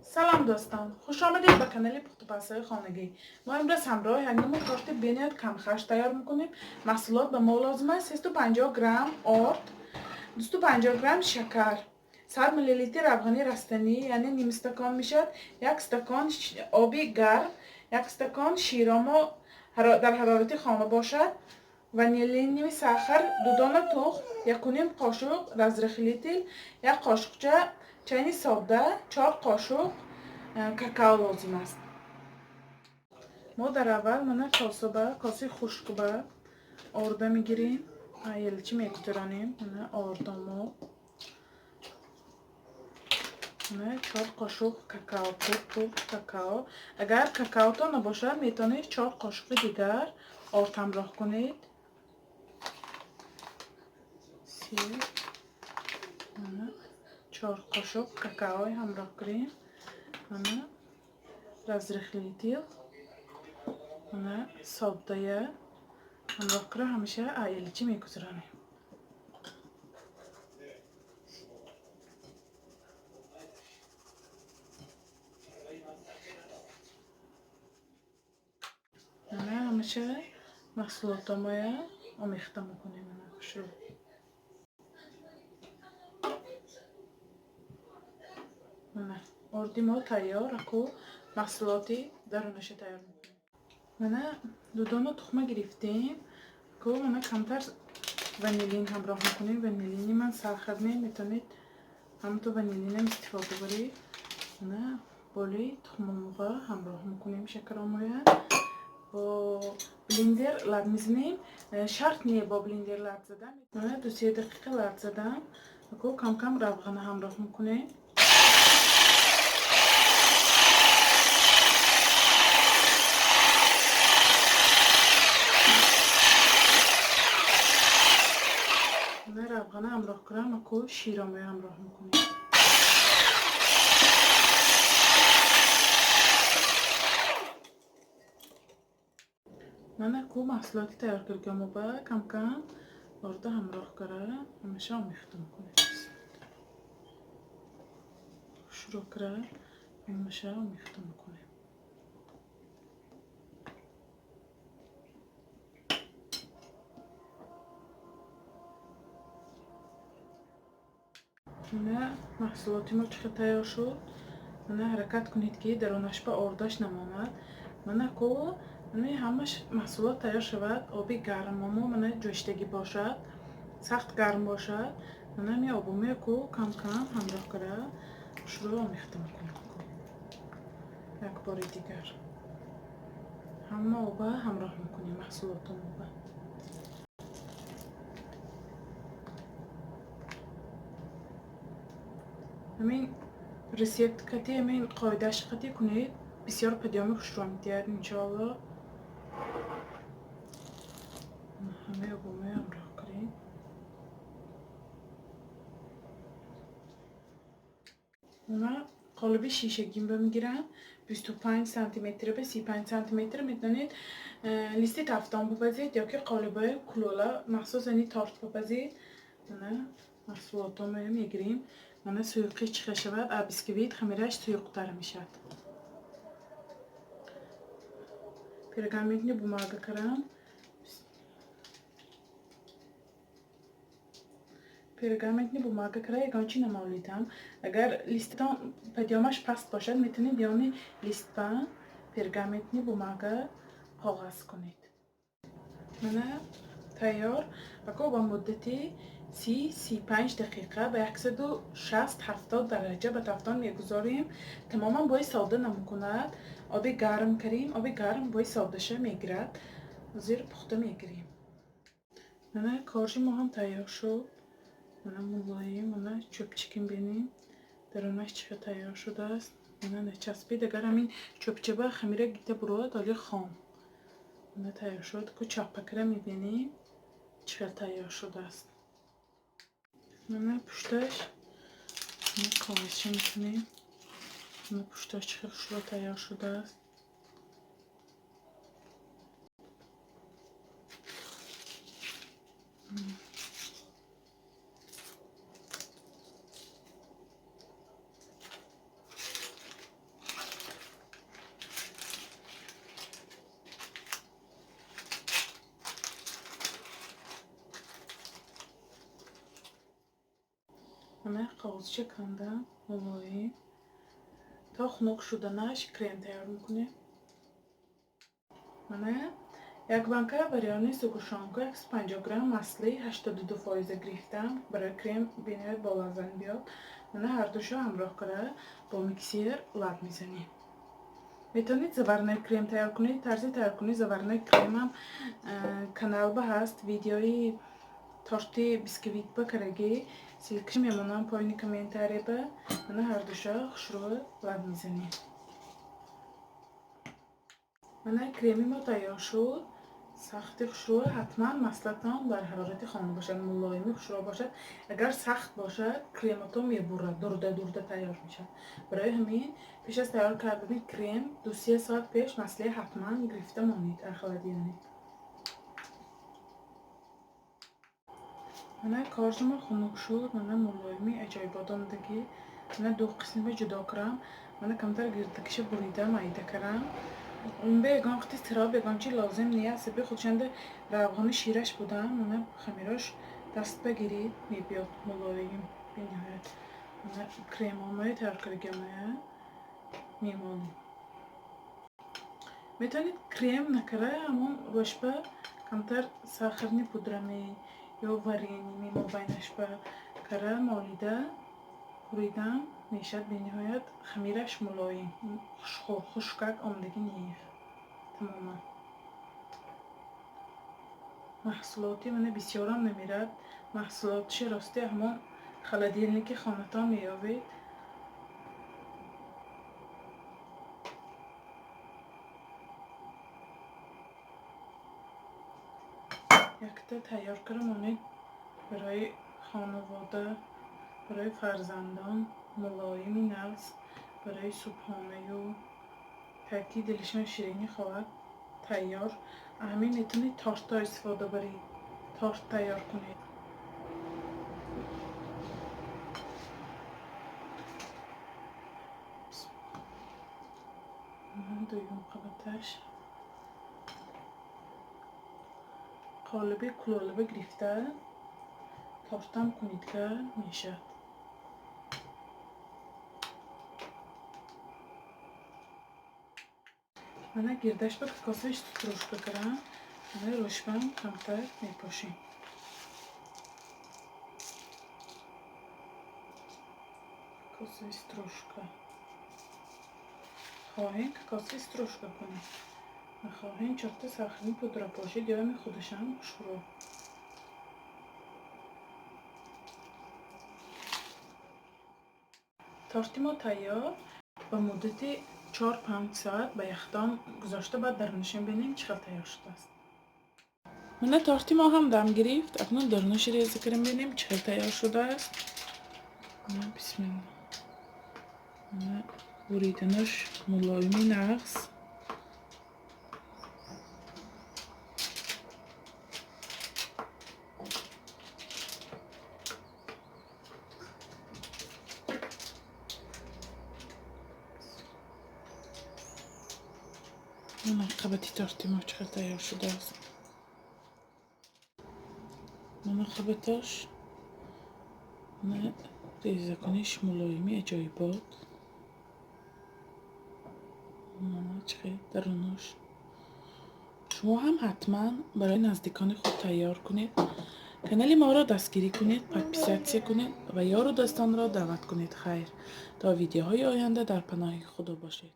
Салом дӯстон, хуш омадед ба канали пухтупазҳои хонагӣ. Мо имрӯз ҳамроҳ як намуд торти бениҳоят камхарҷ тайёр мекунем. Маҳсулот ба мо лозим аст 350 грамм орд, 250 грамм шакар, 100 миллилитр равғани растанӣ, яъне ним стакон мешавад, як стакон оби гарм, як стакон широмо дар ҳарорати хона бошад, ванилини сахар, 2 дона тухм, 1,5 қошуқ разрыхлитель, як қошуқча чайни сода, 4 қошуқ какао лозим аст. Мо дар аввал мана косаба, косаи хушкба орда мегирем, елчи мегузаронем. Мана ордамо. Мана 4 қошуқ какао, пур какао. Агар какаото набошад, метавонед 4 қошуқи дигар орд ҳамроҳ кунед. Се, мана 4 қошуқ какаои ҳамроҳ кунем. Мана разрыхлитель, мана соддая ҳамроҳ кунем, ҳамеша елчи мегузаронем. Мана ҳамеша маҳсулотомоя омехта мекунем. Мана хушрӯ. Мана орди мо тайёр, аку маҳсулоти дарунаша тайёр мекунем. Мана 2 дона тухма гирифтем. Аку мана камтар ванилин ҳамроҳ мекунем. Ванилини ман сархарне, метавонед ҳамто ванилинам истифода баред. Мана болои тухмомоға ҳамроҳ мекунем шакаромоя. Бо блендер лат мезанем. Шарт не бо блендер лат задан. Мана 2-3 дақиқа лат задам. Аку кам-кам равғана ҳамроҳ мекунем. Равғана ҳамроҳ кунам, аку широмоя ҳамроҳ мекунем. Мана ку маҳсулоти тайёр кардагиамоба кам-кам орда ҳамроҳ кара, ҳамеша омехта мекунем. Шурӯъ кара, ҳамеша омехта мекунем. Мана маҳсулоти мо чӣ хел тайёр шуд. Мана ҳаракат кунед, ки дарунаш ба ордаш намонад. Мана ку ҳамаш маҳсулот тайёр шавад, оби гармомо мана ҷӯштагӣ бошад, сахт гарм бошад. Мана ҳамин обомоя ку кам-кам ҳамроҳ кара шурӯъ омехта мекунем. Як бори дигар ҳама оба ҳамроҳ мекунем маҳсулотомоба. Ҳамин ресепт қати, ҳамин қоидааш қати кунед, бисёр падиёми хушрӯ медиҳад иншоалло. Ҳамаи обомоя ҳамроҳ кунем. Мана қолиби шишагинба мегирам, 25 сантиметр ба 35 сантиметр. Метавонед листи тафтон бипазед ёки қолибҳои кулола махсус, яъне торт бипазед. Мана маҳсулотомоя мегирем. Мана суюқи чихел шавад, а бисквит хамираш суюқтар мешавад. Пергаментни бумага карам. Пергаментни бумага кара ягон чи намолидам. Агар листатон падиёмаш паст бошад, метавонед ёни листба пергаментни бумага коғаз кунед. Мана тайёр. Ако ба муддати 30-35 дақиқа ба 160-70 дараҷа ба тафтон мегузорем. Тамоман бои сода намекунад. Оби гарм карем, оби гарм бои содаша мегирад. Зир пухта мегирем. Мана коржи мо ҳам тайёр шуд. Мана мулоим, мана чӯбчиким бинем. Дарунаш чӣ хел тайёр шудааст. Мана начаспид. Агар ҳамин чӯбчаба хамира гита бурод, оли хом. Мана тайёр шуд. Ку чаппакара мебинем чӣ хел тайёр шудааст. Мана пушташ коғазча мекунем. Мана пушташ чӣ хел хушрӯ тайёр шудааст. Мана қоғозча кандам мулоим. То хунук шуданаш крем тайёр мекунем. Мана як банка варёни сгущёнка 150 грамм масли 82% гирифтам. Барои крем бениҳоят болаззат биёд. Мана ҳардушо ҳамроҳ карда бо миксер лат мезанем. Метавонед заварной крем тайёр кунед. Тарзи тайёркунии заварной кремам каналба ҳаст. Видеои торти бисквитба карагӣ ссылка ш мемонам поини комментария ба. Мана ҳардуша хушрӯ лат мезанем. Мана креми мо тайёр шуд. Сахти хушрӯ, ҳатман маслатон бар ҳарорати хона бошад, мулоими хушрӯ бошад. Агар сахт бошад, крематон мебурад, дурда дурда тайёр мешавад. Барои ҳамин пеш аз тайёр кардани крем 2-3 соат пеш масле ҳатман гирифта монед дар холодильник. Мана коржи мо хунук шуд, мана мулоими аҷоибот омадагӣ. Мана ду қисмиба ҷудо кардам. Мана камтар гирдакиша бурида майда кардам. Унба ягон қити сироп, ягон чи лозим не, асаби худшанда равғани шираш будам. Мана хамирош даст багирид, мебиёд мулоим бениҳоят. Мана кремомои тайёр кардагиамоя мемолем. Метавонед крем накарда ҳамон рӯшба камтар сахарный пудрами ё варенье мобайнашба кара молида хӯридам мешавад бениҳоят хамираш мулоим, хушкак омадагӣ не тамоман. Маҳсулоти мана бисёрам намерад. Маҳсулотши рости ҳамон холодильник и хонатон меёбед. Якта тайёр кара монед барои хонавода, барои фарзандон мулоими нағз, барои субҳонаю таки дилашон ширинӣ хоҳад тайёр. Ҳамин метавонед тортҳо истифода баред, торт тайёр кунед. Дуюм қабаташ қолиби кулолаба гирифта тортам кунед ка мешавад. Мана гирдашба кокосовый стружка кардам. Мана рӯшбам камтар мепошем. Кокосовый стружка. Хоҳем кокосовый стружка кунед. Нахоҳем чорта сахарный пудра пошед ё ҳами худашам хушрӯ. Торти мо тайёр. Ба муддати 4-5 соат ба яхдон гузошта баъд дарунашам бинем чӣ хел тайёр шудааст. Мана торти мо ҳам дам гирифт. Акнун дарунаши реза кардем бинем чӣ хел тайёр шудааст. Бисмилла. Мана буриданаш мулоими нағз. Мана қабати торти мо чӣ хел тайёр шудааст. Мана қабаташ. Мана резакуниш мулоими аҷоибот. Мана чӣ хел дарунаш. Шумо ҳам ҳатман барои наздикони худ тайёр кунед. Канали моро дастгирӣ кунед, подписаться кунед ва ёру дӯстонро даъват кунед. Хайр, то видеоҳои оянда дар паноҳи Худо бошед.